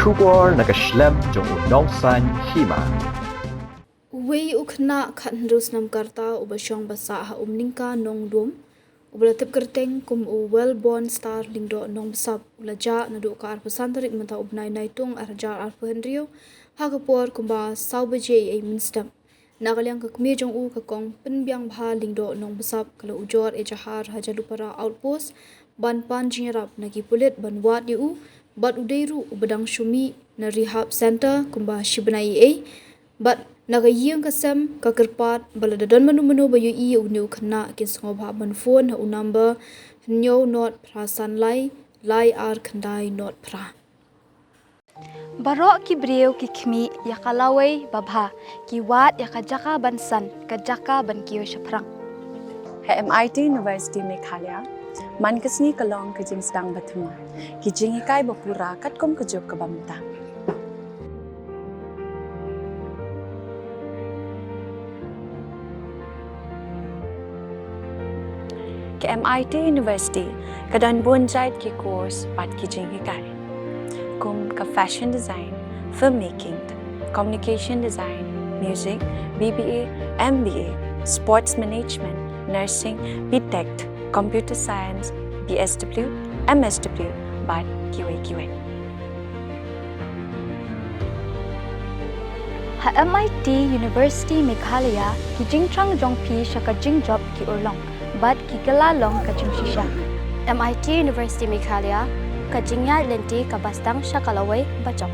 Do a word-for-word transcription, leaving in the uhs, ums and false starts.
Khubor na ka shlem jong u Nongsaiñ Hima. Uwei u khynnah khathynriew snem ka rta uba shong ba sah ha Umningka Nongdum, uba la tip kyrteng kum u Wellborn Star Lyngdoh Nongbsap, u la jah naduh ka arphew san tarik mynta u bnai Naitung arhajar arphew hynriew, ha ka por kumba saw baje eiei mynstep. Na ka liang ka kmie jong u, ka Kong Pynbiangbha Lyngdoh Nongbsap, ka la ujor ejahar ha Jalupara Outpost ban pan jingïarap na ki pulit ban wad ïa u, bad u dei ruh uba dang shu mih na rehab center kumba shi bnai eiei. Bad na ka ïing ka sem ka kyrpad ba lada don mano mano ba ïohi ïa une u khynnah, kin sngewbha ban phone ha u number hynñiew not phra san lai, lai ar khyndai not phra. Baroh ki briew ki khmih ïa ka lawei babha, ki wad ïa ka jaka ban san, ka jaka ban kiew shaphrang. Ha M I T University Meghalaya, man ka sngi ka long ka jingsdang bathymmai, ki jinghikai bapura katkum ka juk kaba mynta. Ka M I T University ka don bun jait ki course bad ki jinghikai, kum ka fashion design, filmmaking, communication design, music, B B A, M B A, sports management, nursing, B Tech, computer science, B S W, M S W, bad kiwei kiwei. Ha M I T University Meghalaya, ki jingthrang jong phi sha ka jingjop ki urlong bad ki kylla long ka jingshisha. M I T University Meghalaya, ka jingïaid lynti kaba sdang sha ka lawei bajop.